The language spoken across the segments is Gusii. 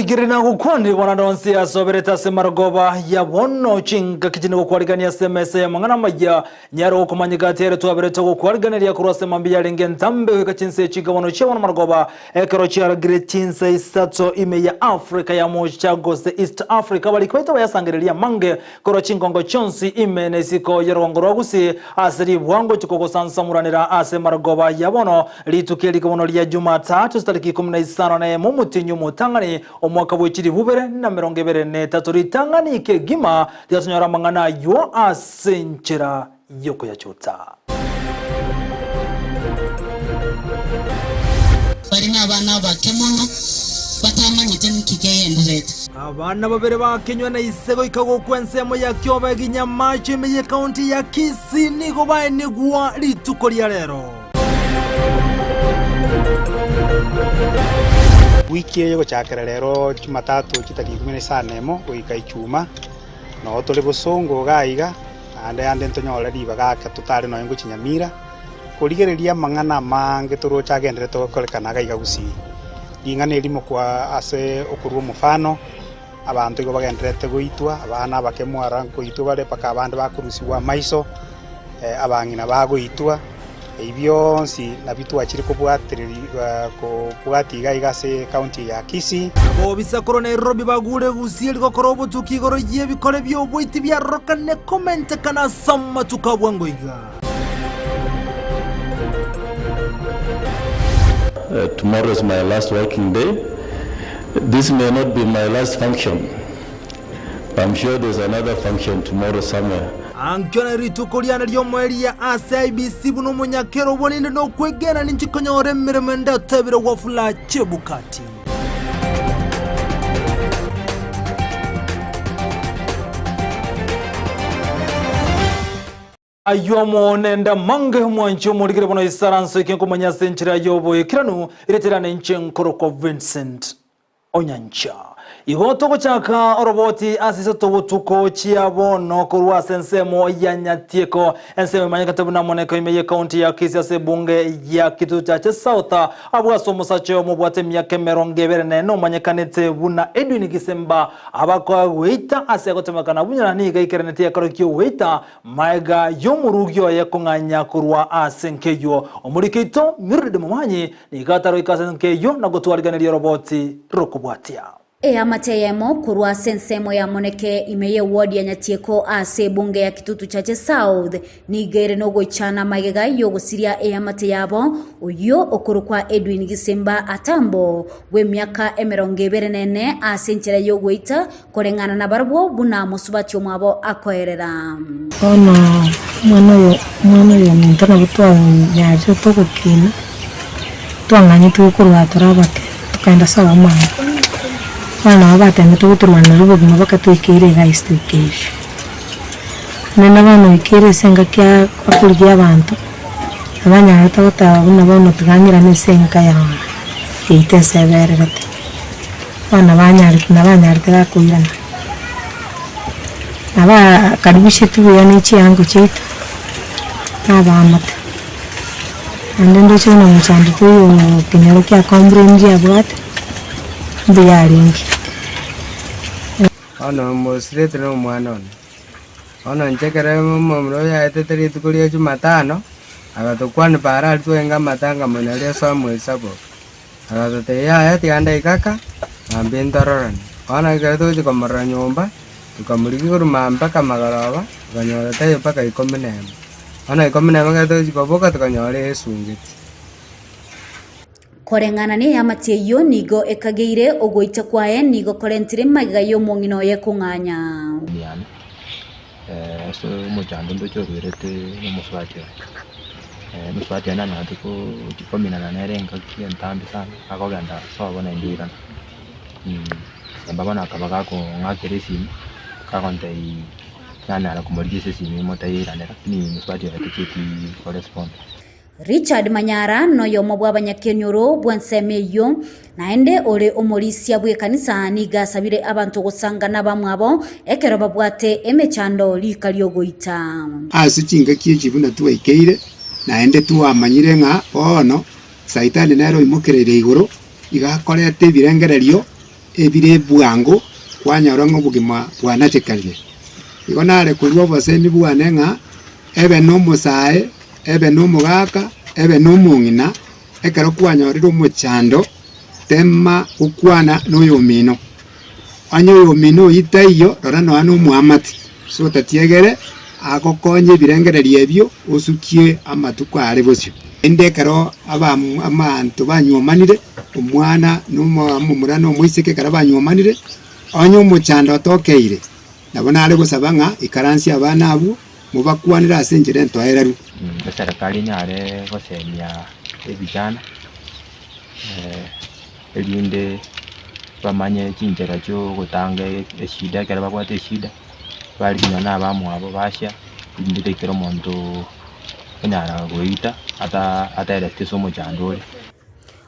Omorikiri nagokwanire bono ande onsi asoberete ase marogoba ya bono chingaki chinde gokwarigania ase emesa y'amang'ana amaya. Nyare gokomanyeka ati ere twaberete gokwariganeria korwa ase mambia yarenge entambe goika chinsa echi bono chia bono marogoba ekero chiaragire chinsa isato ime ya Africa ya mocha gose East Africa abariki baito bayasangereria amange korwa chingongo chionsi ime na isiko y'orogongo rwa Gusii ase ribwango chikogosansamoranera ase marogoba ya bono Rituko eri bono ria Jumatatu chitariki ikomi na isano na emo omotienyi omotang'ani omwaka bwe chilifu ibere na emerongo ebere na etato ritang'ani kegima tigatonyora amang'ana ayio ase enchera y'okoyachuta. Bare nabana abake mono, batamanyete nki kegendererete. Abana babere bakenywa na ise goika gokwa ensemo ya Kiobegi Nyamache ime y'ekaunti ya Kisii nigo baenigwa rituko ria rero. Wiki eye gochakera rero Jumatatu chitariki ikomi na isano na emo goika Ijumaa, noo tore bosongo iga iga, naende ande ntonyore ribaga ake totare nonya ngochia Nyamira, korigereria amang'ana amange toroche agenderete gokorekana iga iga Gusii. Ring'ana erimo kwa ase okorua omofano, abanto igo bagendererete goitwa, abana abake mwara nkoitwa bare mpaka abande bakorusigwa amaiso, abang'ina bagoitwa, ebi bionsi nabio twachire kobwatereri kobwatia iga iga ase ekaunti eye ya Kisii. Abobisa korwa Nairobi bagure Gusii rigokora obotuki igoro y'ebikore bi'oboiti biarorokane komentekana ase amatuko a bwango iga. Tomorrow is my last working day. This may not be my last function. I'm sure there's another function tomorrow somewhere. Ankio ne rituko riane ri'omoerio ase IEBC buna omonyakerobo ninde nokwegena ninche konyora emeremo ende otebire Wafula Chebukati. Ayio amo nende amange mwanche omorikire bono isaranso eke nkomanya ase enchera y'oboikeranu erieta riane inche nkorokwa Vincent Onyancha. Igo togochaka oroboti ase isato botuko chia bono korwa ase ensemo ya Nyatieko, ensemo emanyekete buna Moneko ime y'ecounty ya Kisii ase ebunge ya Kitutu Chache South, abwo ase omosacha oyomo obwate emiaka emerongo ebere na ene omanyekanete buna Edwin Gisemba abakoa goita ase agotemekana buna nigo aikeraneti ekero ki'ogoita Magega y'omorugi oye kong'anya korwa ase enka eyio, omoriki oito Mildred Momanyi nigo ataroika ase enka eyio na gotwariganeria oroboti rokobwatia. Eamate eyemo korwa ase ensemo ya Moneke ime y'eward ya Nyatieko ase ebunge ya Kitutu Chache South nigo ere nogoichana magega y'ogosiria eamate yabo oyio okorokwa Edwin Gisemba Atambo bw'emiaka emerongo ebere na ene ase enchera y'ogoita Koreng'ana nabarabwo buna mosubati omwabo akoerera. Bono omwana oyo, omwana oyo ominto nabo twanyarire togokina, twang'anyetwe korwa tore abake, tokaenda sawa mama. Bono nabo batemete gotorwanerera obogima mpaka toikeire iga ase toikeire. Naende bono oikeire ase engaki akorigia abanto, nabanyarete goteba buna bono tiga ng'irane ase enka yaito ase ebererete. Bono nabanyarete nabanyarete gakoirana, nabakaribusheti buya ne chiango chiaito, na abaamate. Naende ndoche buna mochando toiyo ekenyoro kia complain abwate, mbuya arenge. Bono omosirete na omwana one. Bono inche ekero omomura oyo aetete rituko ria Jumatano, agatokwania paara aria twarenge amatanga mono aria ase omoisabu. Agatotebia, Yaya, tiga ndaika aka, mambia ntororane. Bono ekero togochia komorora nyomba, tokamorigia korwa mambia mpaka magoroba, tokanyora taiyo mpaka ikomi na emo. Bono ikomi na emo ekero togochia koboka, tokanyora esungeti. Koreng'ana neamate eyio nigo ekageire ogoita kwaye nigo korentire magega y'omong'ina oye kong'anya. Yane, ase omochando ndoche orwerete nomosubati oye. Omosubati oye nanyarete gochia kominana nere engaki entambe sana, akogenda sobo naende oirana. Gisemba bono akaba gakong'akera esimi, kagontebia nanyara komorigia ase esimi motebie airanere, lakini mosubati oye tachieti korespond. Richard Manyara noyomo bw'abanyakenyoro bw'ensemo eyio, naende ore omorisia bw'ekanisa nigo asabire abanto gosangana abamwabo ekero babwate emechando rika ri'ogoita. Ase chingaki echi buna twaikeire, naende twamanyire ng'a bono Saitani nere oimokereire igoro, iga akoreta ebirengererio. ebire bwango, kwanyora ng'a obogima bwanachekanire. Igo nare korua obosemi bwane ng'a ebe nomosae, ebe nomogaka, ebe nomong'ina, ekero kwanyorire omochando, tema gokwana noyomino. Onye oyomino oyio taiyo, rora nonya nomoamate, ase otatiegere agokonye ebirengererio ebio osukie amatuko are bosio. Naende ekero abanto banywomanire, omwana na omomura na omoiseke ekero banywomanire, onye omochando otokeire, nabo nare gosaba ng'a ikaransie abana abwo, mobakwanere ase enchera entoereru. Eserekari enyare gosemia ebijana erinde bamanye chinchera chiogotanga eshida ekero babwate eshida, barigia nonya na abamwabo bachia erinde taikera omonto onyara goita ataereti ase omochando ore.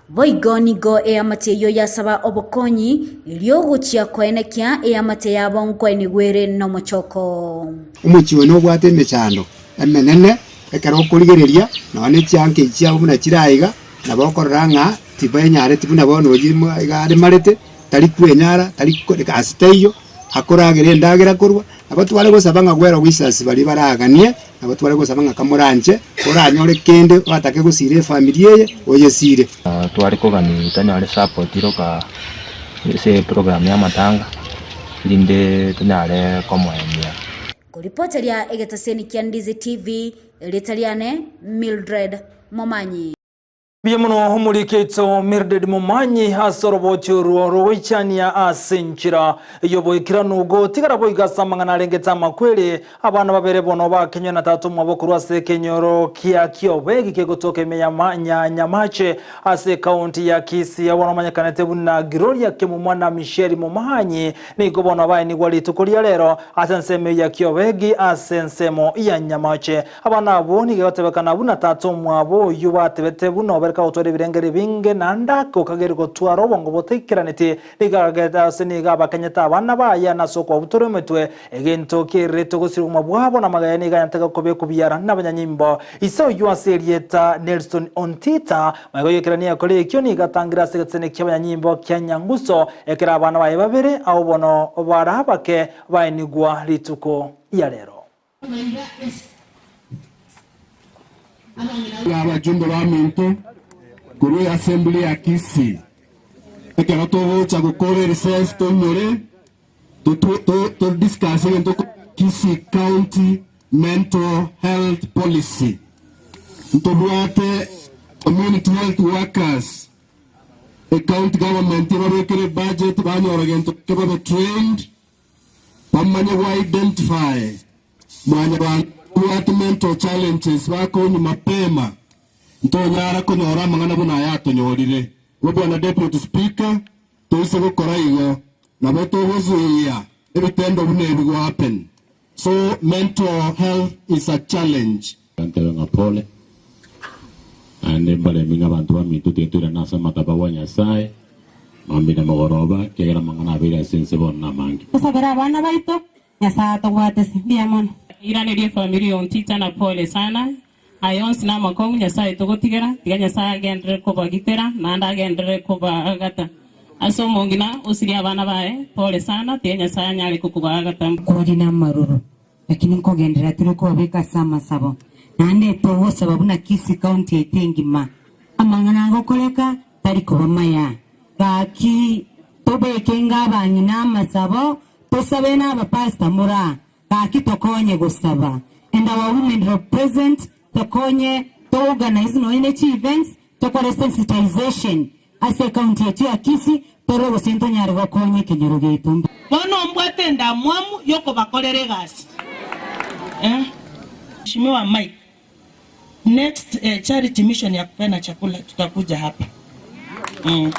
Boigo nigo eamate eyio yasaba obokonyi, erio gochia koenekia eamate yabo nkoenigwa ere nomochoko. Omochie oyo nobwate emechando emenene, ekero okorigereria nonya ne chianka echi chiabo buna chire aiga, nabo okorora ng'a tibenyareti buna bono oyio iga aremarete, tari kwenyara, tari gasi taiyo, akoragera endagera korwa, nabo tware gosaba ng'a well wishers baria baraganie, nabo tware gosaba ng'a kamoranche, oranyore kende oratake gosira efamiri eye, oyesire. Tware kogania tonyore support iroka ase eprogram ya amatanga, erinde tonyare komoemia. Koripoteria egetaseni kia Ndizi TV, erieta riane Mildred Momanyi. Mbuya mono omoriki oito Mildred Momanyi ase oroboti orwo rogoichania ase enchera y'oboikeranu. Gotigara boigo ase amang'ana arengete amakweri, abana babere bono bakenywe na tata omwabo korwa ase ekenyoro kia Kiobegi kegotoka ime ya Nyamache ase ekaunti ya Kisii. Abwo bamanyekanete buna Gloria Kemumwa na Michelle Momanyi nigo bono baenigwa rituko ria rero ase ensemo ya Kiobegi ase ensemo ya Nyamache. Abana abwo nigo egotebekana buna tata omwabo oyio batebete buna obereka gotwara ebirengero ebinge naende ake okageire gotwara obongo botaikeraneti, nigo agagete ase nigo abakenyete abana baye na ase okobabutora emetwe, egento kiererete ogosirigwa bwabo na amagaya nigo ayantega kobekwa biara nabanyanyimbo. Ise oyio ase erieta Nelson Ontita, magega oyekerania ekore ekio nigo atangire ase egetesani ki'abanyanyimbo kia Nyanguso, ekero abana baye babere abwo bono bare abake baenigwa rituko ria rero. Abajumbe baminto korwa eassembly ya Kisii, ekero togocha gokora erecess toinyore to discuss egento Kisii County Mental Health Policy. Ntobwate community health workers, ecounty government ebabekere ebudget banyora gento babe trained Bamanye go identify mwanyabanto babwate mental challenges bakonywa mapema ntonyara konyora amang'ana buna aya atonyorire. Igo bwana Deputy Speaker toise gokora igo nabo togozuia ebitendo buna ebi go happen. So mental health is a challenge. Ntebe ng'a pole, naende mbaremi ng'a abanto baminto tiga toirane ase amatabau a Nyasae, mambia na mogoroba, ekiagera amang'ana abeire ase ense bono namange. Tosabere abana baito, Nyasae atobwatese. Mbuya mono. Iraneria efamiri y'Ontita na pole sana, aya onsi namakong'u Nyasae togotigera, tiga Nyasae agenderere kobagitera naende agenderere kobaagata. Ase omong'ina osirie abana baye, pole sana, tiga Nyasae anyare kokobaagata. Kweri namaroro. Lakini nkogenderera tore kobabeka ase amasabo, naende togosaba buna Kisii County yaito engima, amang'ana agokoreka tari koba maya. Gaki tobeke nga abang'ina amasabo, tosabe na abapastor more aa, gaki tokonye gosaba. And our women represent tokonye to organize nonya ne chi events, tokore sensitization ase ecounty yaito ya Kisii, torore gose ntonyare gokonya ekenyoro giaito. Bono mbwate endamwamu y'okobakorera egasi. Eh. Mheshimiwa Mike, next eh, charity mission ya kupeana chakula tutakuja hapa. Mm.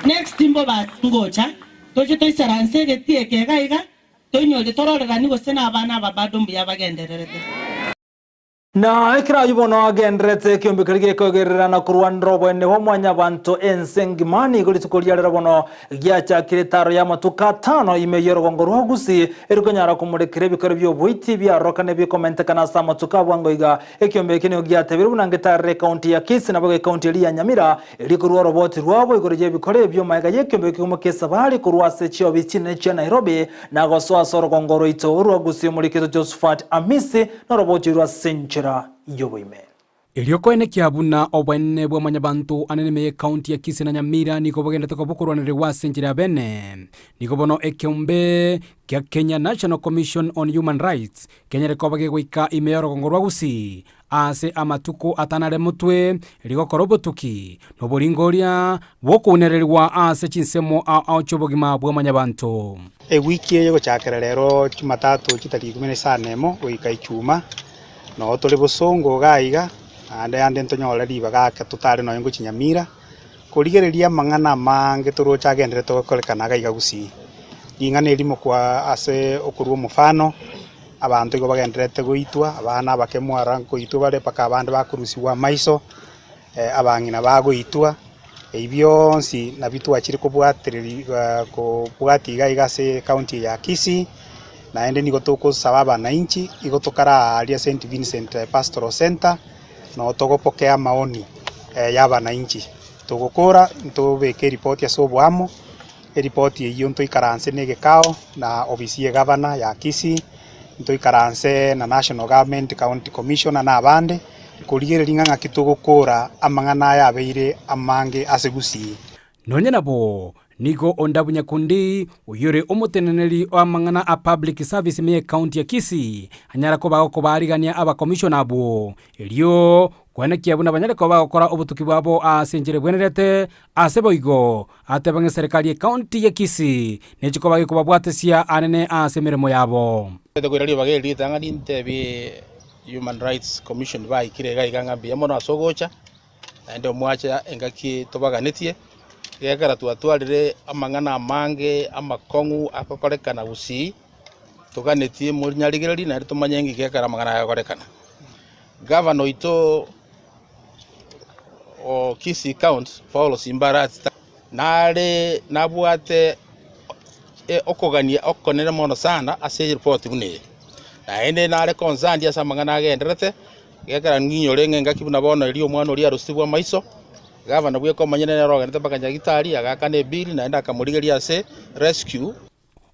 Next mbobasi ngocha toche toisaranse egetii eke iga iga toinyore tororerani gose na abana aba bado mbuya bagendererete. Na ekero ayio bono agendererete ekeombe keria gekoegerera na korwanera oboene bwa Mwanyabanto ense engima, nigo rituko ria rero bono giachakire etaaro y'amatuko atano ime y'orogongo rwa Gusii, erikonyara komorekera ebikoro bi'oboiti biarorokane bikomentekana ase amatuko a bwango iga. Ekeombe eke nigo giatebire buna ngetarere ekaunti ya Kisii naboigo ekaunti eria ya Nyamira, erio korwa oroboti rwabo igoro y'ebikoro ebio magega y'ekeombe ekegima ki'esabari korwa ase chiobisi chinene chia Nairobi na gosoa ase orogongo rwaito rwa Gusii omorikito Josephat Amisi Noroboti rwa ase enchera y'oboime. Erio koenekia buna oboenene bwa mwanyabanto anene ime y'ecounty ya Kisii na Nyamira nigo bogenderete koba okorwanererwa ase enchera ya bene. Nigo bono ekeombe kia Kenya National Commission on Human Rights kenyare koba gegoika ime y'orogongo rwa Gusii ase amatuko atanare motwe rigokora obotuki na oboringoria bw'okounererigwa ase chinsemo ao ao chi'obogima bwa mwanyabanto. Ewiki eye gochakera rero Jumatatu chitariki ikomi na isano na emo goika Ijumaa, noo tore bosongo iga iga, naende ande ntonyore ribaga ake totare nonye ngochia Nyamira, korigereria amang'ana amange toroche agenderete gokorekana iga iga Gusii. Ring'ana erimo kwa ase okorwa omofano, abanto igo bagendererete goitwa, abana abake mwara nkoitwa bare mpaka abande bakorusigwa amaiso, abang'ina bagoitwa, ebi bionsi nabio twachire kobwatereri kobwatia iga iga ase ecounty eye ya Kisii, naende nigo togosaba abananchi igo tokare aaria St Vincent Pastoral Centre, noo togopokea amaoni ya abananchi. Togokora ntobeke eripoti ase oboamo, eripoti eyio ntoikaranse na egekao na ofisi ya egavana ya Kisii, ntoikaranse na national government, county commissioner na abande. Korigereria ng'a ng'aki togokora amang'ana aya abeire amange ase Gusii. Nonya nabo, nigo Ondabu Nyakundi, oyore omoteneneri o amang'ana a Public Service ime y'ecounty ya Kisii, anyare koba agokobaarigania abakomishona abwo, erio koenekia buna banyare koba bagokora obotuki bwabo ase enchera ebwenerete. Ase boigo, ateba ng'a eserekari y'ecounty ya Kisii nechi koba gekobabwatesia anene ase emeremo yabo. Koira ribaga eri ritang'ani ntebie Human Rights Commission baikire iga iga ng'a mbuya mono ase ogocha, naende omwacha engaki tobaganetie, egekera twatwarire amang'ana amange amakong'u agokorekana gusii, toganetie monyarigererie naende tomanye ng'iki ekero amang'ana aya agokorekana. Gavana oito o Kisii County Paul Simba Arati nare nabwate okogania okonene mono sana ase eripoti buna eye. Naende nare concerned ase amang'ana agenderete, gekera nginyore ng'a engaki buna bono eria omwana oria arositigwe amaiso, gavana bweka omonyene nere ogenderete mpaka nyagetari, agaakana ebill naende akamorigeria ase rescue.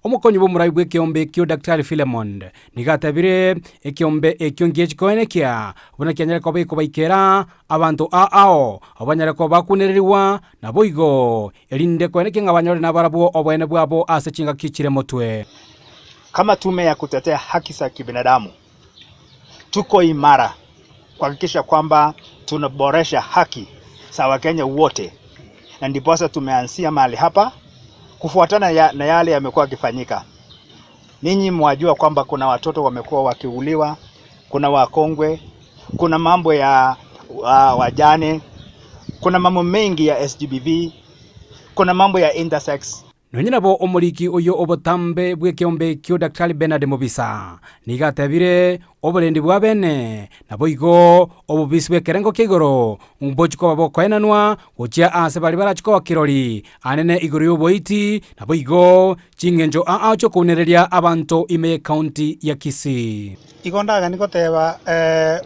Omokonyi bw'omorai bw'ekeombe ekio Daktari Philemon nigo atebire ekeombe ekio ngiachi koenekia buna kianyare koba gekobaikera abanto ao ao abwo banyare koba bakunererigwa naboigo erinde koenekia ng'a banyore nabarabwo oboene bwabo ase chingaki chire motwe. Kama tume ya kutetea haki za kibinadamu tuko imara kuhakikisha kwamba tunaboresha haki za Wakenya wote, na ndiposa tumeanzia mahali hapa kufuatana ya, na yale yamekuwa yakifanyika. Ninyi mwajua kwamba kuna watoto wamekuwa wakiuliwa, kuna wakongwe, kuna mambo ya uh, wajane, kuna mambo mengi ya SGBV, kuna mambo ya intersex. Nonye nabo omoriki oyio obotambe bw'ekeombe ekio Daktari Bernard Mobisa nigo atebire oborendi bwa bene naboigo obobisi bw'ekerengo kia igoro mbochi koba bokoenanwa gochia aase baria barachi koba kirori anene igoro y'oboiti naboigo ching'encho aa chi'okounereria abanto ime y'ecounty ya Kisii. Igo ndaganie goteba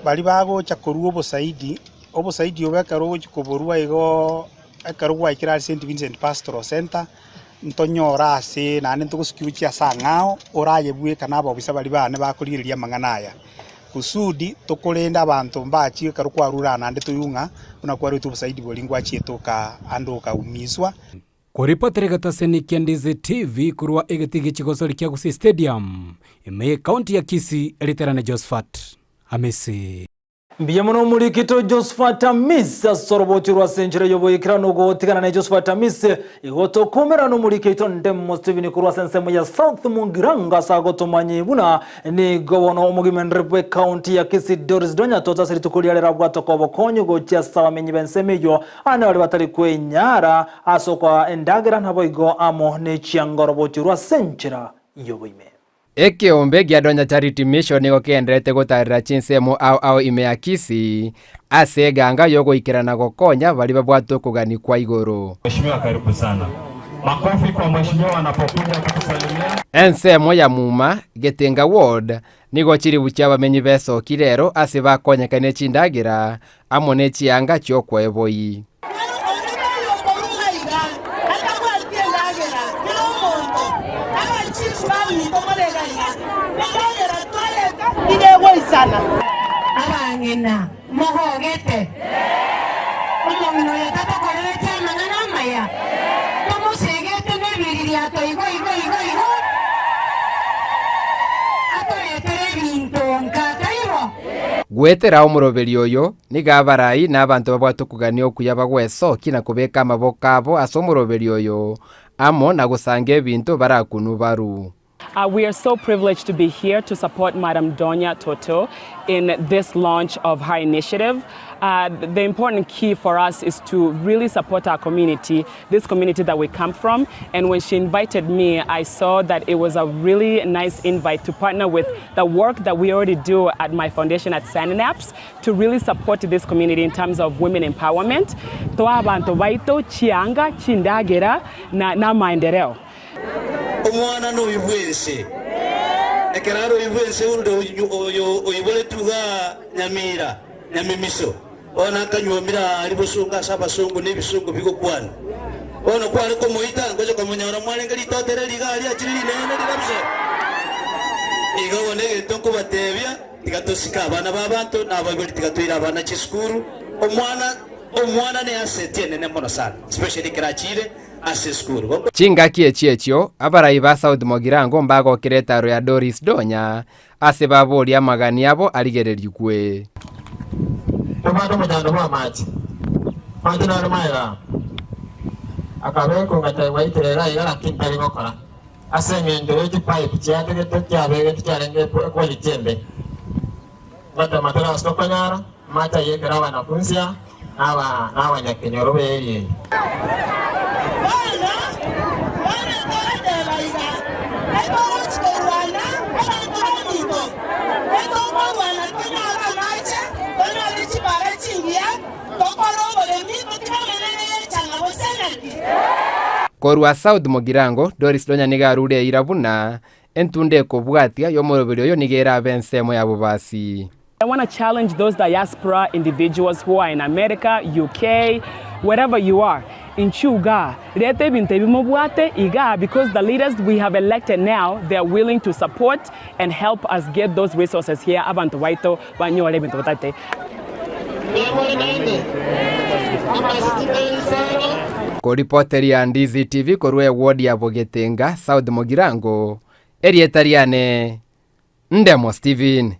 baria bagocha korwa obosaidi, obosaidi obo ekero ogochia koborwa igo Ekero gwaikire ase St. Vincent Pastoral Centre, ntonyore ase naende ntogosikia gochia ase ang'ao, oraye bweka na abobisa baria bane bakorigereria amang'ana aya, kusudi tokorende abanto mbachie ekero kwarure aa naende toigwe ng'a buna kwarwete obosaidi boria ngwachiete oka ande okaumiswa. Koripotera egetaseni kia Ndizi TV korwa egetii gie chigosori kia Gusii Stadium, ime ye county ya Kisii, Riterane Josphat Amisi. Mbuya mono omorikito Josephat Amisi ase oroboti rwa ase enchera y'oboikeranu ogotigana na Josephat Amisi igo tokomerana nomorikeito Ndemo Stephen korwa ase ensemo ya South Mugirango ase agotomanyi buna nigo bono omogimenere bw'ecounty ya Kisii Doris Donya Toto ase rituko riare rabwatoka obokonyi gochia ase abamenyi b'ensemo eyio ane baria batari kwenyara ase okoa endagera naboigo amo nechianga oroboti rwa ase enchera y'oboime. Ekeombe gia Donya Charity Mission nigo kegendererete gotarera chinsemo ao ao ime ya Kisii ase eganga y'ogoikerana gokonya baria babwate okogania kwa igoro. Mheshimiwa karibu sana. Makofi kwa mheshimiwa anapokuja kutusalimia. Ensemo ya Muma, Getenga Ward, nigo chiribu chi'abamenyi b'esoki rero ase bakonyekanie chindagera amo ne chianga chi'okweboi. Abang'ina, mogogete? Omong'ina oyo tatokorereti amang'ana amaya? Tomosegete nebiririato igo igo igo igo, atoretere ebinto nka, taibo? Goetera omoroberi oyo, nigo abarai na abanto babwate okogania okuya bagwesokia na kobeka amaboko abo ase omoroberi oyo, amo na gosanga ebinto barakunwe baru. Uh, we are so privileged to be here to support Madam Donya Toto in this launch of her initiative. Uh, the important key for us is to really support our community, this community that we come from. And when she invited me, I saw that it was a really nice invite to partner with the work that we already do at my foundation at Saninaps to really support this community in terms of women empowerment. Toa bantu baito chianga chindagera na, na maendeleo. Omwana noyio bw'ense, ekero are oyio bw'ense onde oyo oiboretwe iga nyamira, nyamimiso, bono akanywomire aaria bosongo ase abasongo na ebisongo bigokwana. Bono kware komoita, ngocha komonyora mwarenge ritoto ere riga aria achire rinene rirabuse. Igo bono egento nkobatebia, tiga tosike abana b'abanto, na abaibori tiga toire abana chisukuru. Omwana omwana ne asset enene mono sana, especially ekero achire ase esukuru. Chingaki echi echio, abarai ba South Mogirango mbagokire etaro ya Doris Donya, ase baborie amagani abo arigererigwe. Tobwate omochando bw'amache, amache naro maega akabekwa ngatebwa ikerera iga lakini tari gokora ase eng'encho ye chipipe chiategete chiabegete chiarenge equality embe. Ngatema torase tokonyara amache ayio ekero abanafunsi aa na abanyakenyoro b'eeri eye. Bono, bono togoteeba iga, Etogochia korwana abanto baminto, etokorwana tonyore amache, tonyore chipara chingiya, tokore oboremi, totige amang'ana y'echanga gose naki? Korwa South Mugirango, Doris Donya nigo arure eira buna Entunda ekobwatia y'omoroberi oyo nigo erabe ensemo ya bobasi. I want to challenge those diaspora individuals who are in America, UK, wherever you are, inchuga, reta ebinto ebi mobwate igaa because the leaders we have elected now, they are willing to support and help us get those resources here abanto baito banyore ebinto batagete. Koripoteria Ndizi TV korwa eward ya Bogetenga, South Mugirango, erieta riane Ndemo Stephen.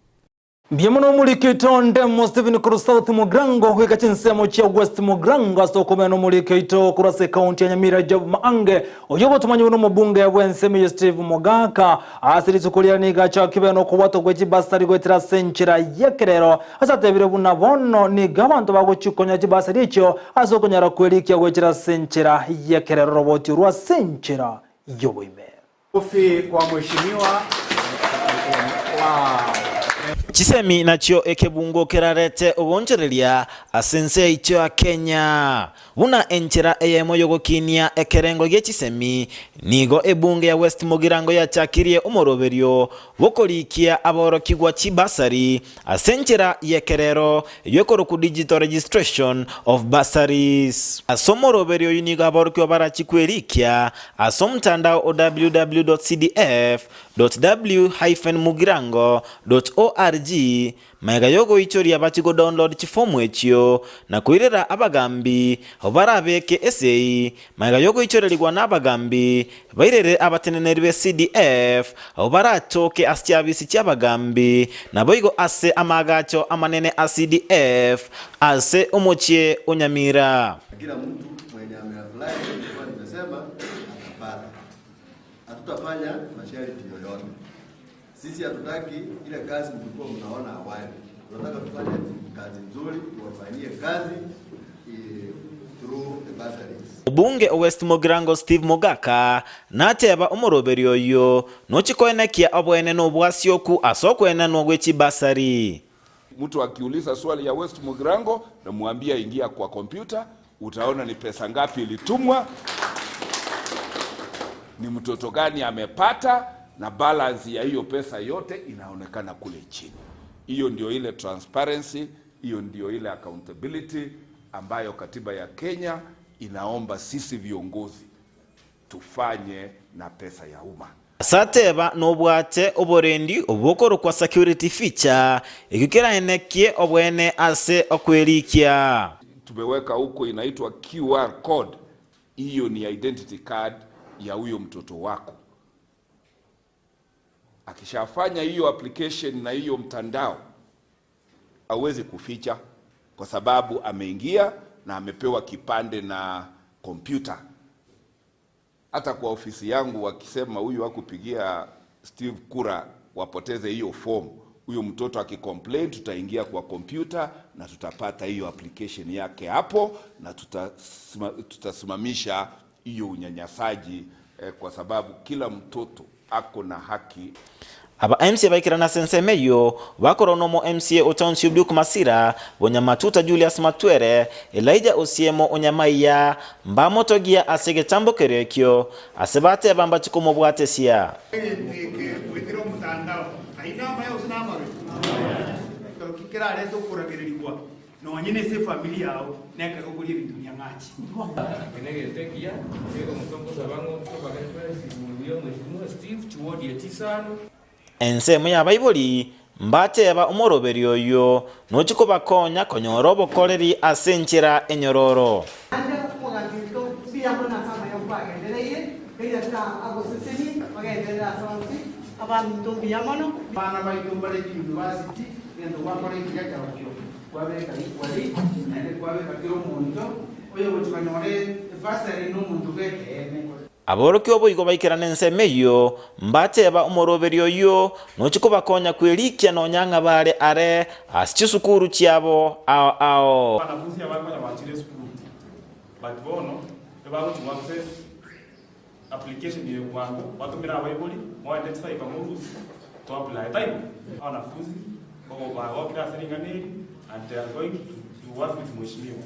Mbuya mono omoriki oito Ndemo Stephen korwa South Mugirango goika chinsemo chia West Mugirango ase okomena nomoriki oito korwa ase ekaunti ya Nyamira Job Maange oyio ogotomanywa nomobunge bw'ensemo eye Steve Mogaka Ase rituko riria nigo achakigwe nokobwatwa gwe chibasari goetera ase enchera y'ekerero, ase atebire buna bono nigo abanto bagochia konyora chibasari echio ase okonyara kwerikia goetera ase enchera y'ekerero roboti orwo ase enchera y'oboime. Makofi kwa mheshimiwa wa. Chisemi nachio ekebungo kerarete ogoonchoreria ase ense yaito ya Kenya. Buna enchera eyemo y'ogokinia ekerengo gie chisemi, nigo ebunge ya West Mugirango yachakirie omoroberio bw'okorikia aborokigwa chibursary ase enchera y'ekerero eyio ekorokwa Digital Registration of Bursaries. Ase omoroberio oyio nigo aborokigwa barachie kwerikia ase omotandao o www.cdf.w-mugirango.org Magega y'ogoichoria bachie godownload chifomu echio na koirera abagambi barabeke esei. Magega y'ogoichorerigwa n'abagambi, bairere abateneneri be CDF baratoke ase chiabisi chi'abagambi naboigo ase amaagacho amanene a CDF ase omochie o Nyamira. Kila mtu mwenye ameapply nilikuwa nimesema atapata. Hatutafanya masharti yoyote. Sisi hatutaki ile kazi mlikuwa mnaona awali. Tunataka tufanye kazi nzuri, tuwafanyie kazi eh, through the bursaries. Obunge o West Mugirango Steve Mogaka nateba omoroberi oyio nochi koenekia oboene na obwasioku ase okoenanwa gwe chibasari. Mtu akiuliza swali ya West Mugirango namwambia ingia kwa kompyuta utaona ni pesa ngapi ilitumwa, ni mtoto gani amepata, na balance ya hiyo pesa yote inaonekana kule chini. Hiyo ndio ile transparency, hiyo ndio ile accountability ambayo katiba ya Kenya inaomba sisi viongozi tufanye na pesa ya umma. Ase ateba nobwate oborendi obokorokwa security feature, ekio keraenekie obwene ase okwerikia. Tumeweka huko inaitwa QR code. Hiyo ni identity card ya huyo mtoto wako. Akishafanya hiyo application na hiyo mtandao, hawezi kuficha kwa sababu ameingia na amepewa kipande na kompyuta. Hata kwa ofisi yangu wakisema huyu hakupigia Steve kura, wapoteze hiyo form. Huyo mtoto akicomplain, tutaingia kwa kompyuta na tutapata hiyo application yake hapo, na tutasimamisha hiyo unyanyasaji kwa sababu kila mtoto ako na haki. Aba MCA baikerana ase ensemo eyio, bakorwa nomo MCA o Township Luke Masira, Bonyamatuta Julius Matwere, Elijah Osiemo o Nyamaiya, mbamotogia ase egetambo keria ekio, ase bateba mbachi komobwatesia. Goetera omotandao, ayio namaya gose namabe? Ekero ki kerarete okoragererigwa nonye nase efamiri yao, nekero okoria ebinto biang'achi. Eke negento ekiya, nigo omonto nkosaba ng'a tobage twensi buya omweshimiwa Steve chiwodi echi isano. Ensemo y'abaibori mbateba omoroberi oyio nochie kobakonya konyora obokoreri ase enchera enyororo. Naende omogambi oito mbuya mono ase amaya kwagendereire, na Nyasae agosesenie ogenderere ase onsi, abaminto mbuya mono. Abana baito mbare chiyunivasiti, egento gwakora ekiya kerokio kwabeka equally, naende kwabeka kera omonto oyogochia konyora ebursary na omonto bw'ekeene. Aborokigwa boigo baikerana ensemo eyio, mbateba omoroberi oyio nochie kobakonya kwerikia nonya ng'a bare are ase chisukuru chiabo ao ao. Abanafunsi aba konya bachire esukuru but bono ebagochi go access application eye bwango batomere abaibori moende chicyber morusie to apply taibo? Abanafunsi bagokire ase ring'ana eri and they are going to work with mweshimiwa.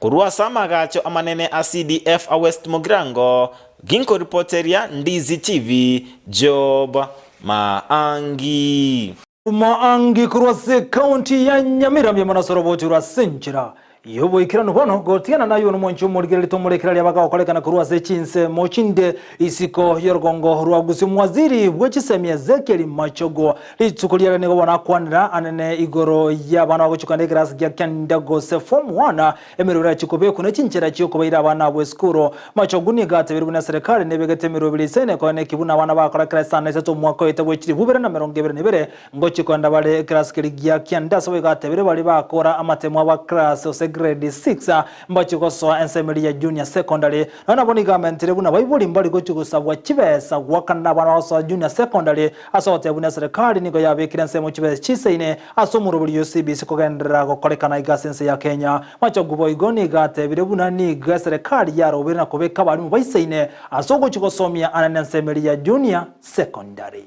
Korwa ase amagacho amanene a CDF a West Mugirango, ginkoripoteria Ndizi TV, Job Maangi. Maangi korwa ase ekaunti ya Nyamira mbuya mono ase orobochi rwa ase enchera y'oboikeranu bono gotigana naywo nomwanchi omorigereria tomorekera aria bagagokorekana korwa ase chinsemo chinde isiko y'orogongo rwa Gusii Omowaziri bwe chisemi Ezekiel Machogu Rituko riare nigo bono akwanera anene igoro y'abana bagochukana ekerasi gia kenda gose form one, emeroberi achie kobekwa ne chinchera chi'okobaira abana abwo esukuru. Machogu nigo atebirie buna eserekari nebegete emeroberi isaine koene ki buna abana bakora kera isano isato omwaka oete bwe chilifu ibere na emerongo ebere na ibere ngochia koenda bare ekerasi keria gia kianda ase boigo atebirie baria bakora amatemo aba class gose grade six mbachie gosoa ensemo eria ya junior secondary. Nonya nabo nigo amentire buna baibori mbari gochia gosabwa chibesa goakana nabana bagosoa junior secondary Ase ogotebia buna eserekari nigo yabekire ensemo chibesa chisaine ase omorobori o CBC kogenderera gokorekana iga ase ense ya Kenya. Machogu boigo nigo atebire buna nigo eserekari yarobeire na kobeka abarimu baisaine ase ogochia gosomia anene ensemo eria ya Junior Secondary.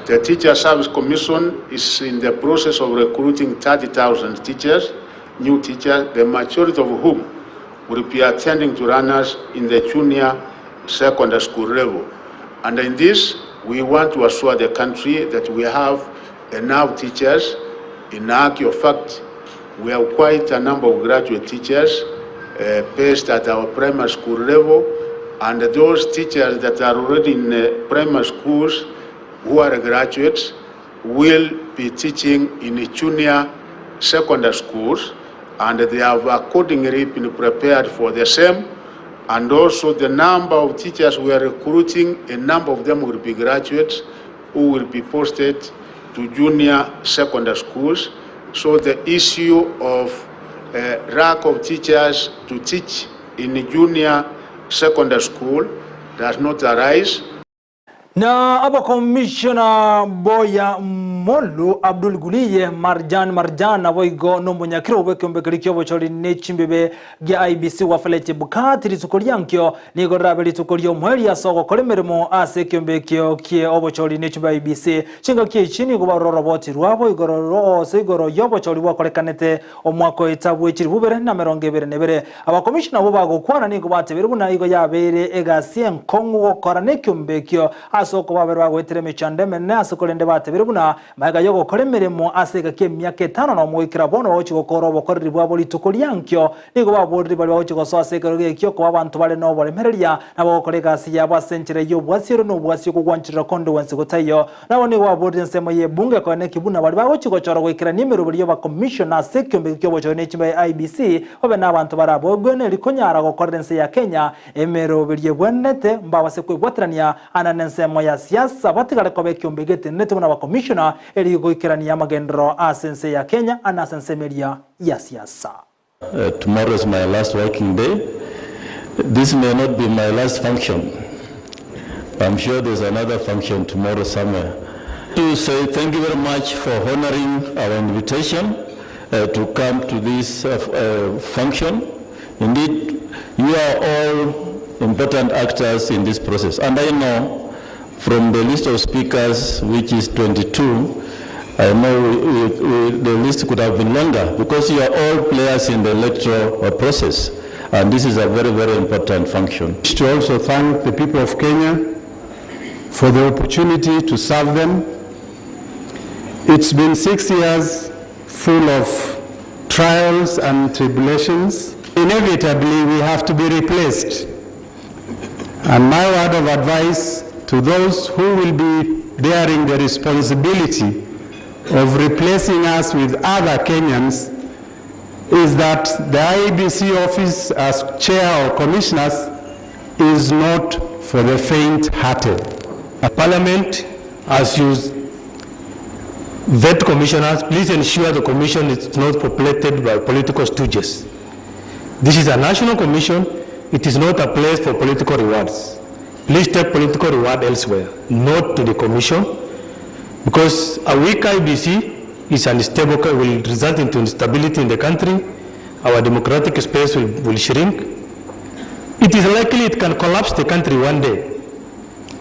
The Teacher Service Commission is in the process of recruiting 30,000 teachers, new teachers, the majority of whom will be attending to learners in the junior secondary school level. And in this, we want to assure the country that we have enough teachers. In actual fact, we have quite a number of graduate teachers based at our primary school level, and those teachers that are already in primary schools who are graduates will be teaching in junior secondary schools, and they have accordingly been prepared for the same. And also the number of teachers we are recruiting, a number of them will be graduates who will be posted to junior secondary schools. So the issue of lack of teachers to teach in junior secondary school does not arise. Na abakomishona boya Molu Abdul Guliye, Marjan Marjan naboigo nomonyakiro bw'ekeombe keria ki'obochori ne chimbibe gia IEBC Wafula Chebukati rituko riankio nigo rirabe rituko ri'omoerio ase ogokora emeremo ase ekeombe ekio ki'obochori ne chimbibe IEBC. Chingaki echi nigo barora oroboti rwabo igoro ase igoro y'obochori bwakorekanete omwaka oeta bwe chilifu bibere na emerongo ebere na ebere. Abakomishona abwo bagokwana nigo batebirie buna igo yabeire egasi enkong'u gokora nekeombe ekio Ase okoba babere bagoetera emechando emenene ase korende batebire buna magega y'ogokora emeremo ase egaki emiaka etano nomo goikera bono bagochia gokoora obokoreri bwabo rituko riankio, nigo baborire baria bagochia gosoa ase ekerogo ekio koba abanto bare noboremereria na bagokora egasi yabo ase enchera y'obwasiero na obwasi okogwancherera konde gwensi gotaiyo. Nabo nigo baborire ensemo y'ebunge konya neki buna baria bagochia gochorwa goikerania emeroberi y'obakomishona ase ekiombe ekio ki'obochori ne chimba ya IEBC babe nabanto barabogwe neri konyara gokorera ense ya Kenya Emeroberio ebwenerete mbabase kwebwaterania ande nensemo ya siasa batigare koba ekiombe getenenete buna abakomishona erio goikerania amagenderero ase ense ya Kenya ande ase ensemo eria ya siasa. Tomorrow is my last working day. This may not be my last function. I'm sure there's another function tomorrow somewhere. To say thank you very much for honoring our invitation uh, to come to this uh, uh, function. Indeed, you are all important actors in this process. And I know from the list of speakers, which is 22, I know we, we, we, the list could have been longer because you are all players in the electoral process. And this is a very, very important function. To also thank the people of Kenya for the opportunity to serve them. It's been 6 years full of trials and tribulations. Inevitably, we have to be replaced. And my word of advice to those who will be bearing the responsibility of replacing us with other Kenyans is that the IEBC office as chair or commissioners is not for the faint-hearted. Parliament, as you vet commissioners, please ensure the commission is not populated by political stooges. This is a national commission. It is not a place for political rewards. Please take political reward elsewhere, not to the commission, because a weak IEBC is unstable, will result into instability in the country. Our democratic space will shrink. It is likely it can collapse the country one day.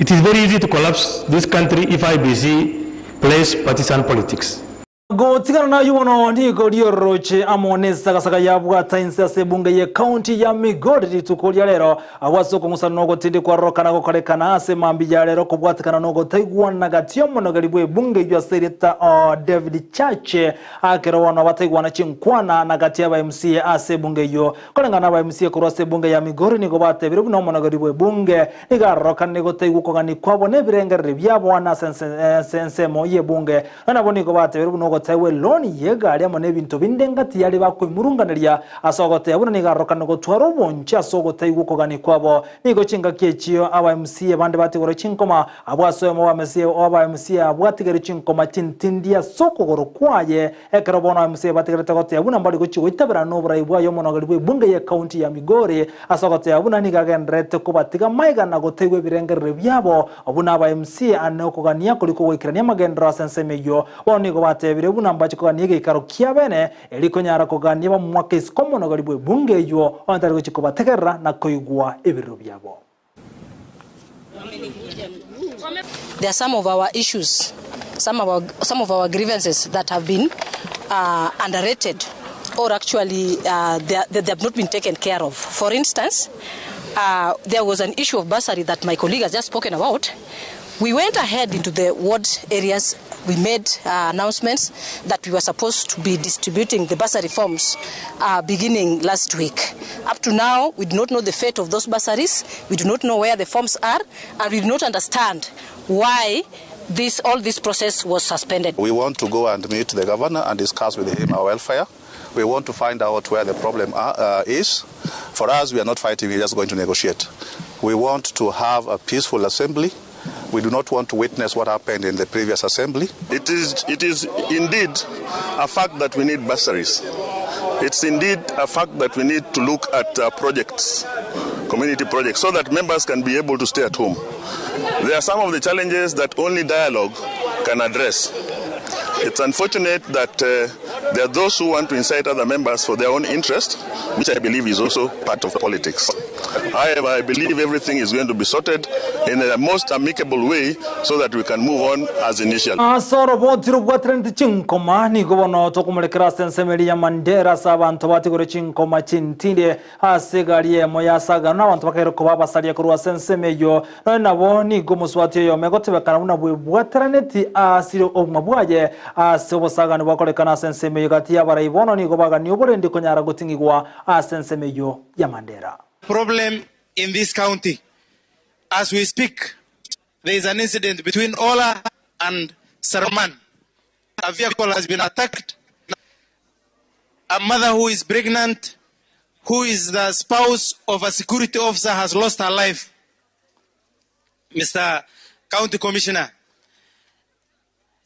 It is very easy to collapse this country if IEBC plays partisan politics. Gotigana nayio bono nigo riororoche amo nesagasaga yabwata inse ase ebunge y'ecounty ya Migori rituko ria rero agwo ase okong'usana na ogotindekwa rorokana gokorekana ase mambia ya rero kobwatekana na ogotaigwana gati y'omonogeri bw'ebunge eyio ase erieta David Chache akero bono bataigwana chinkwana na gati y'aba MCA ase ebunge eyio. Koreng'ana aba MCA korwa ase ebunge ya Migori nigo batebire buna omonogeri bw'ebunge nigo arorokane gotaigwa okogania kwabo na ebirengererio biabo ase ase ensemo y'ebunge. Nonya nabo nigo batebirie buna ogoteegwa eloni y'egari amo nebinto binde engati yaria bakoimurunganeria ase ogoteeba buna nigo arorokane gotwara obonche ase ogotaigwa okogania kwabo. Nigo chingaki echio aba MCA bande batigorwe chinkoma, abwo ase oyomo bw'abaMCA aba MCA abwo atigerwe chinkoma chintindi ase okogoro kwaye, ekero bono aba MCA batigerete goteeba buna mbari gochia goitaberana noborai bwaye omonogeri bw'ebunge y'ecounty ya Migori ase ogoteeba buna nigo agendererete kobatiga maiga na gotaigwa ebirengerero biabo Buna aba MCA ane okogania koria kogoikerania amagenderero ase ensemo eyio, bono nigo batebire buna mbache kogania egeikaro kia bene, erio konyara kogania bamwake isiko omonogori bw'ebunge eyio, onye tari gochia kobategerera na koigwa ebirero biabo. There are some of our issues, some of our, some of our grievances that have been uh, underrated or actually uh, they, they have not been taken care of. For instance, uh, there was an issue of bursary that my colleague has just spoken about. We went ahead into the ward areas. We made uh, announcements that we were supposed to be distributing the bursary forms uh, beginning last week. Up to now, we do not know the fate of those bursaries. We do not know where the forms are, and we do not understand why this all this process was suspended. We want to go and meet the governor and discuss with him our welfare. We want to find out where the problem is. For us, we are not fighting, we are just going to negotiate. We want to have a peaceful assembly. We do not want to witness what happened in the previous assembly. It is indeed a fact that we need bursaries. It's indeed a fact that we need to look at projects, community projects, so that members can be able to stay at home. There are some of the challenges that only dialogue can address. It's unfortunate that uh, there are those who want to incite other members for their own interest, which I believe is also part of politics. However, I believe everything is going to be sorted in the most amicable way so that we can move on as initially. Ase oroboti robwateranete chinkoma, nigo bono tokomorekera ase ensemo eria ya Mandera ase abanto batigore chinkoma chintinde ase egari eyemo y'asagano na abanto bakairwa koba abasaria korwa ase ensemo eyio. Nonya nabo nigo omosubati oyomo egotebekana buna bwebwateraneti asire obogima bwaye ase obosagani bwakorekana ase ensemo eyio gati y'abarai bono nigo bagania oborendi konyara goting'igwa ase ensemo eyio ya Mandera. Problem in this county as we speak there is an incident between Ola and Sarman a vehicle has been attacked a mother who is pregnant who is the spouse of a security officer has lost her life Mr. County Commissioner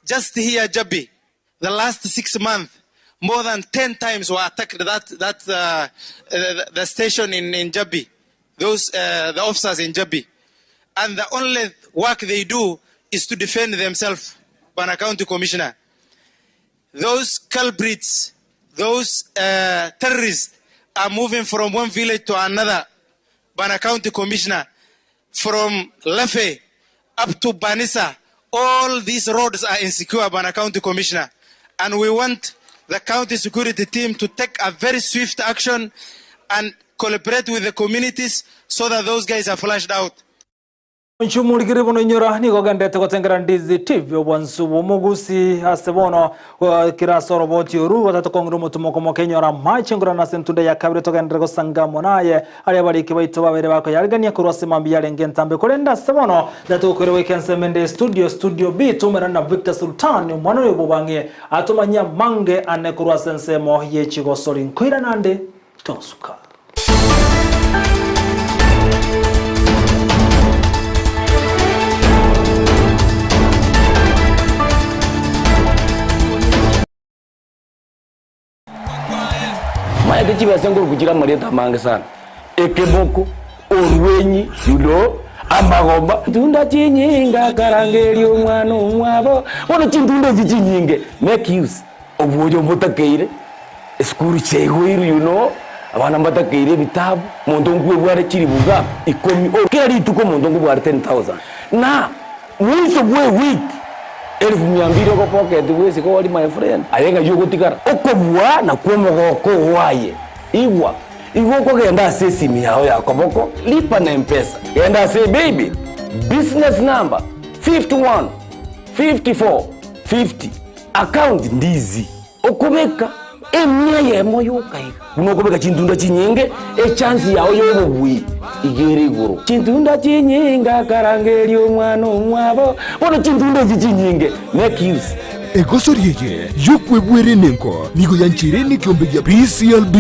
just here Jabi the last 6 months more than 10 times were attacked that that uh, the, the station in in Jabi those uh, the officers in Jabi and the only work they do is to defend themselves Bana County Commissioner those culprits those uh, terrorists are moving from one village to another Bana County Commissioner from Lefe up to Banisa all these roads are insecure Bana County Commissioner and we want the county security team to take a very swift action and collaborate with the communities so that those guys are flushed out. Inche omorikiri bono inyora, nigo ogenderete gotengera Ndizi TV obwansu bw'omogusi ase bono kera ase oroboti oru gotatu kong'ira omotumo komoka inyora amache ngorana ase entunda ya kabere togenderere gosanga amo naye aria abariki baito babere bakoyarigania korwa ase mambia yarenge entambe korende ase bono ndatogokoira goika ensemo ende studio studio B toumerane na Victor Sultan omwana oyo bobang'e atomanyie amange ane korwa ase ensemo ye chigosori nkoirana ande tosuka. Maete chibesa nkoruku chire amarieta amange sana, ekeboko, orwenyi, you know, amagomba. Tunda chinyinge akarangeria omwana omwabo, bono chintunda echi chinyinge, make use, obwoyo mbotakeire, esukuru chiaigoirwe you know, abana mbatakeire ebitabu, omonto nkwebware chilifu ngapi? Ikomi, kera rituko omonto nkobware 10,000, na mwiso bwa ewiki. Elfu mia mbili ogopocket bwesike ori my friend, aye ng'ai ogotigara? Okobua nakwo omogoko oo aye. Igwa, igo okogenda ase esimi yao ya koboko, lipa na mpesa, genda ase ebaybill, business number 51 54 50, account ndizi. Okobeka emia eyemo yoka iga, buna okobeka chintunda chinyinge, echance yao y'obobui iga ere igoro. Chintunda chinyinge akarangeria omwana omwabo, bono chintunda echi chinyinge, make use. Egosori eye y'okwebwera enengo nigo yancheire nekiombe gia PCLB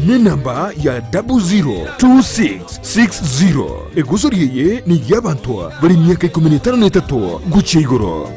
nenamba ya 002660. Egosori eye ney'abanto bare emiaka ikomi na etano na etato gochia igoro.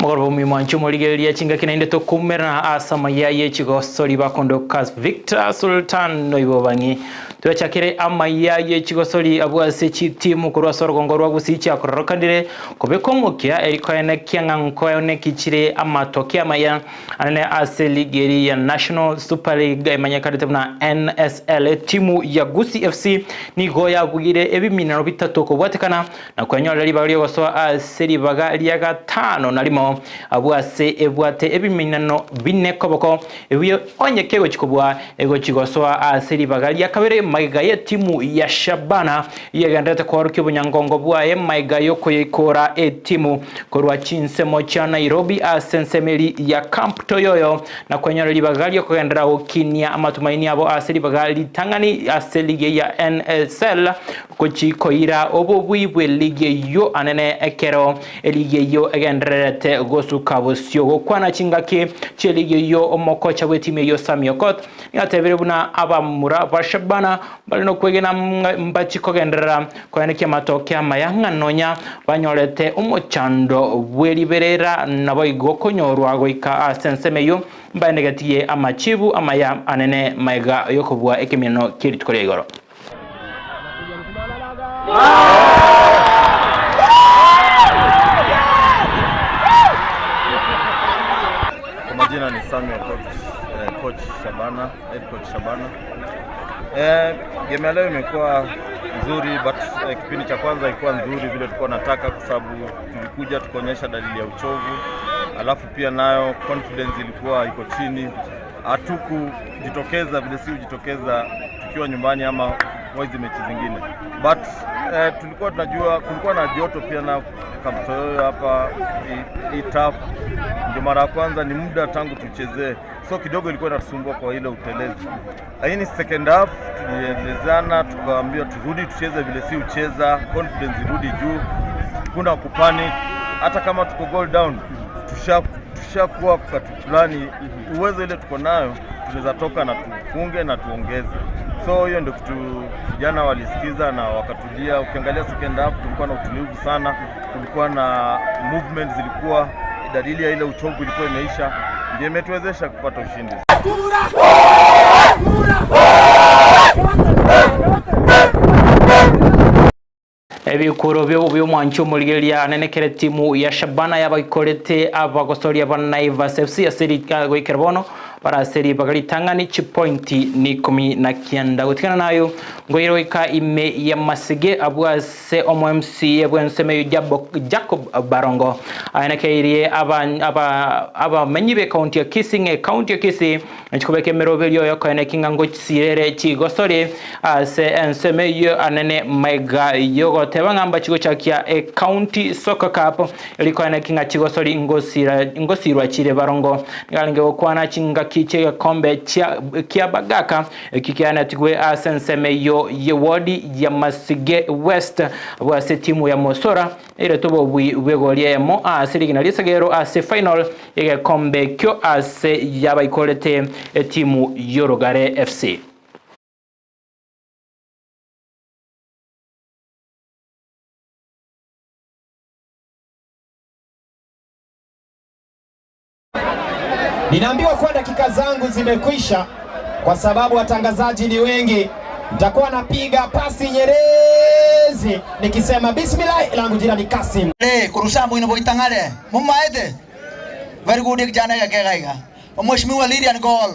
Mogoroba omuya mwanche omorigereria chingaki naende tokoumera ase amaya ye chigosori bakondoka Victor Sultan noibo bang'i twechakire amaya ye chigosori abwo ase chitimu korwa ase orogongo rwa Gusii chiakororokanire kobeka omokia eri koenekia ng'a nkoeneki chire amatoke amaya anene ase ligi eri ya National Super League emanyekanete buna NSL etimu ya Gusii FC nigo yabugire ebiminero bitato kobwatekana na kwenyorera ribaga ri'ogosoa ase ribaga ria gatano na rimo, abwo ase ebwate ebiminano bine koboko, ebio onye kegochia kobua, egochia gosoa ase ribaga ria kabere. Magega y'etimu ya Shabana yegendererete koorokia obonyangongo bwaye magega y'okoyeikora etimu korwa chinsemo chia Nairobi ase ensemo eri ya Camp Toyoyo na kwenyora ribaga riokogenderera gokinia amatumaini abo ase ribaga ritang'ani ase ligi ya NSL gochi koira obobui bwe ligi eyio anene ekero eligi eyio egendererete gosuka bosio. Gokwana chingaki chi'eligi eyio omokocha bw'etimu eyio Sammy Okoth nigo atebire buna abamura ba Shabana mbare nokwegena ng'a mbachi kogenderera koenekia amatoke amaya ng'a nonya banyorete omochando bw'eriberera naboigo konyorwa goika ase ensemo eyio mbaenegetie amachibu amaya anene magega yokobua ekemieno ki'erituko ria igoro. Kwa majina ni Samuel coach, eh, coach Shabana, head coach Shabana. Eh, game ya leo imekuwa nzuri but eh, kipindi cha kwanza ilikuwa nzuri vile tulikuwa nataka kwa sababu tulikuja tukaonyesha dalili ya uchovu, alafu pia nayo confidence ilikuwa iko chini, hatukujitokeza vile si hujitokeza tukiwa nyumbani ama kwa hizi mechi zingine but eh, tulikuwa tunajua kulikuwa na joto pia na Kamtoyoyo hapa hii tough ndio mara ya kwanza, ni muda tangu tuchezee, so kidogo ilikuwa inatusumbua kwa ile utelezi, lakini second half tulielezana, tukaambiwa turudi tucheze vile si ucheza, confidence irudi juu, kuna kupanic, hata kama tuko goal down tusha tushakuwa wakati fulani uwezo ile tuko nayo tunaweza toka na tufunge na tuongeze. So hiyo ndio kitu vijana walisikiza na wakatulia. Ukiangalia second half tulikuwa na utulivu sana, kulikuwa na movement zilikuwa dalili ya ile uchovu ilikuwa imeisha, ndio imetuwezesha kupata ushindi. Ebikuro biobobe omwanchi omorigereria anene kere timu ya Shabana yabaikorete abagosoria ba Naivas FC ase goikera bono bare ase ribaga ritang'ani chipointi ni ikomi na kianda. Gotigana nayo ngoire goika ime ya Masige abwo ase omo MCA bw'ensemo eyio Jacob Barongo aenekeirie abamenyi b'ekaunti ya Kisii ng'a ekaunti ya Kisii Nchikobeka emeroberio y'okoeneki ng'a ngochisiirere chigosori ase ensemo eyio anene magega y'ogoteba ng'a mbachigochakia Ecounty Soccer Cup eri koeneki ng'a chigosori ngosira ngosirwa chire barongo. Nigo arenge gokwana chingaki chi'egekombe chia kia Bagaka ekio kianetigwe ase ensemo eyio y'ewodi ya Masige West abwo ase etimu ya Mosora Nairetwe obobui bw'egori eyemo ase rigena ri'esegero ase final y'egekombe ekio ase yabaikorete etimu y'Orogare FC. Ninaambiwa kuwa dakika zangu zimekwisha kwa sababu watangazaji ni wengi. Nitakuwa napiga pasi nyerezi nikisema bismillah, langu jina ni Kasim. Eh, kurusa mwino boitang'are mumaete very good kijana gakegaiga omweshimiwa Lilian Gol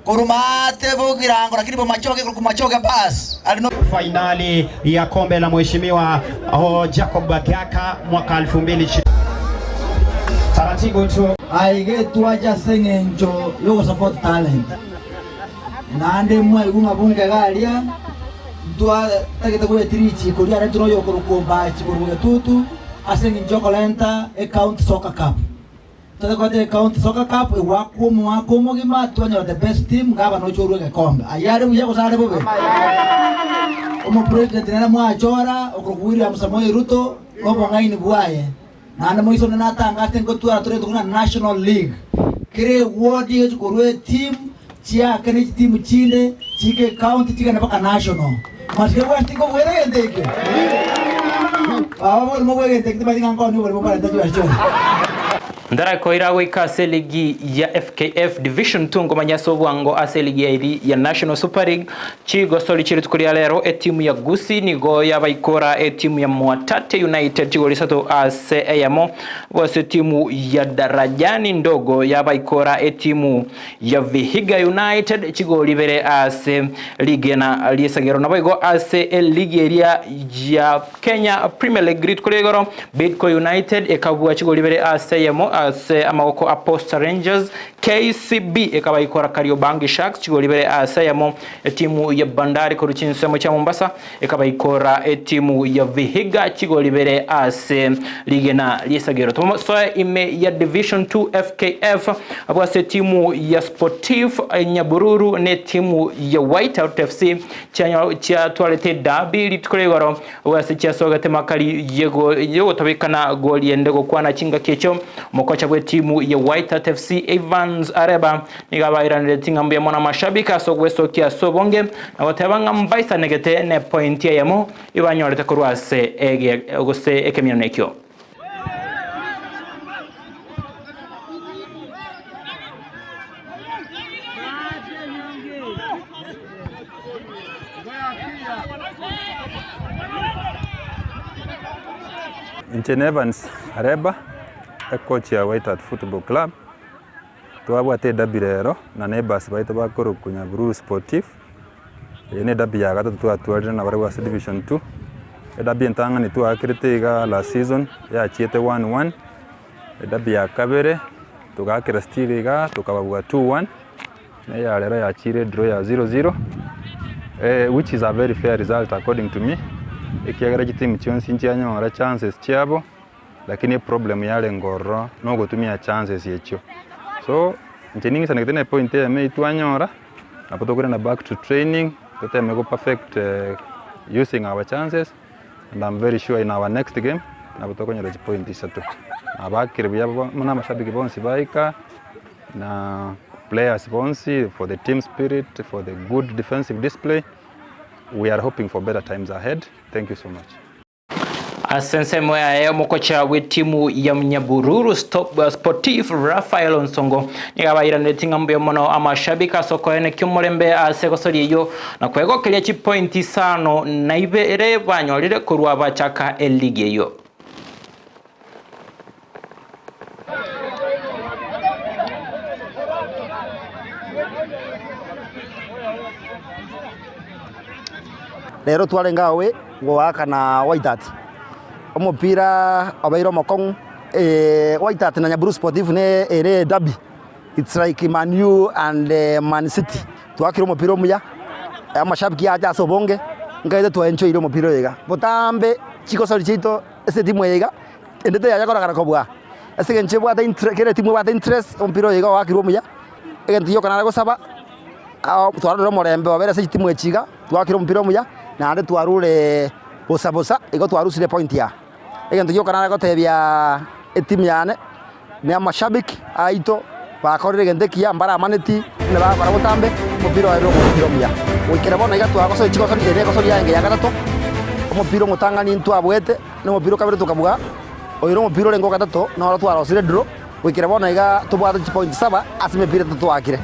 kurumate bogirango lakini bomachoke kumachoke pass alino Fainali ya kombe la mheshimiwa oh, Jacob Bagaka mwaka 2020. Taratibu tu aigetwacha seng'encho yogosupport talent naende mwaigu ng'a bunge garia ntwatagete goetira richiko riare tinoyokorokwa ombachi korwa getutu ase eng'encho yokorenta ecounty soccer cup Tote County Soccer Cup egwakwa omwaka omogima twanyora the best team gavana oche orwe egekombe. Ayio are buya gose are bobe? Omopresident nere mwachora okorokwa William Samoei Ruto na obong'aini bwaye naende moiso onde natangase ngotwara tore buna National League. Kera eward egochi korwa eteam chiake ne chiteam chinde chike ecounty chigende mpaka national. Masike bwensi tinkobwera egento ekio? Baba borimo bwa egento ekio timanyeti ng'a nkoonie oborimo mbarente chibesa chionsi. Ntarakoira goika ase eligi ya FKF Division 2 nkomanya ase obwango ase eligi eri ya National Super League chigosori chirituko ria rero etimu ya Gusii nigo yabaikora etimu ya Mwatate United chigori isato ase eyemo gose etimu ya Darajani Ndogo yabaikora etimu ya Vihiga United chigori ibere ase rigena ri'esagero. Naboigo ase eligi eria ya Kenya Premier League rituko ria igoro, Bidco United ekabua chigori ibere ase eyemo ase amagoko a Posta Rangers. KCB ekabaikora Kariobangi Sharks chigori ibere ase eyemo, etimu ya Bandari korwa chinsemo chia Mombasa ekabaikora etimu ya Vihiga chigori ibere ase rigena ri'esagero. Tomosoe ime ya Division 2 FKF abwo ase etimu ya Sportif Nyabururu na etimu ya Whiteout FC chiatwarete edabi rituko ria igoro abwo ase chiasogete makari y'ogotabekana goli ende gokwana chingaki echio. Omokocha bw'etimu ya Whiteout FC Evans Areba nigo abairaneretie ng'a mbuya mono amashabiki ase ogwesokia ase obonge na goteba ng'a mbaisanegete nepointi eyemo ebanyorete korwa ase gose ekemiano ekio. Inche ne Evans Areba, ecoach ya White Hat Football Club, twabwate edabi rero na neighbours baito bakorokwa Nyabururu Sportif, eye ne edabi ya gatato twatwarire nabarabwo ase division two, edabi entang'ani twaakerete iga last season yachiete 1-1, edabi ya kabere togaakera still igaa tokababua 2-1, na eya rero yachire edraw ya 0-0, which is a very fair result according to me, ekiagera chitimu chionsi nchianyora chances chiabo, lakini eproblem yarenge ororo na ogotumia chances echio. So, inche ning'isanegete na epoint eyemo eywo twanyora, nabo tokoirana back to training, toteme go perfect using our chances, and I'm very sure in our next game, nabo tokonyora chipoint isato. Nabakire buya buna amashabiki bonsi baika, na players bonsi for the team spirit, for the good defensive display, we are hoping for better times ahead, thank you so much. Ase ensemo yaye omokocha bw'etimu ya Nyabururu Sportif Raphael Onsongo nigo abairaneretie ng'a mbuya mono amashabiki ase okoenekia omorembe ase egosoria eyio na kwegokeria chipointi isano na ibere banyorire korwa bachaka eligi eyio. Rero twarenge awe goaka na Wydad, omopira obeire omokong'u Wydad na Nyaburu Sportive ne ere edabi, it's like Man U and Man City, twakire omopira omuya, amashabiki acha ase obonge, nkaete twaenjoyire omopira oyo iga. Botambe chigosori chiaito ase etimu eye iga, ende teyanya koragara kobua, ase eng'encho ebwate intre kera etimu ebwate interest, omopira oyo iga oakirwe omuya, egento gioka nare gosaba, twarorire omorembe obeire ase chitimu echi iga, twakire omopira omuya, naende twarure bosa bosa, igo twarusire epoint aa. Egento gioka nare gotebiaaa etimu yane, na amashabiki aito, bakorire egento ekiya, mbaramaneti buna bagokora botambe, omopira oye nomopira omuya. Goikera bono iga twagosoria chigosori, ere egosori yaye engiya ya gatato, omopira omotang'ani ntwabwete, na omopira o kabere tokabua, oyo nomopira orenge o gatato, noro twarosire draw, goikera bono igaa tobwate chipointi saba ase emepira etato twaakire.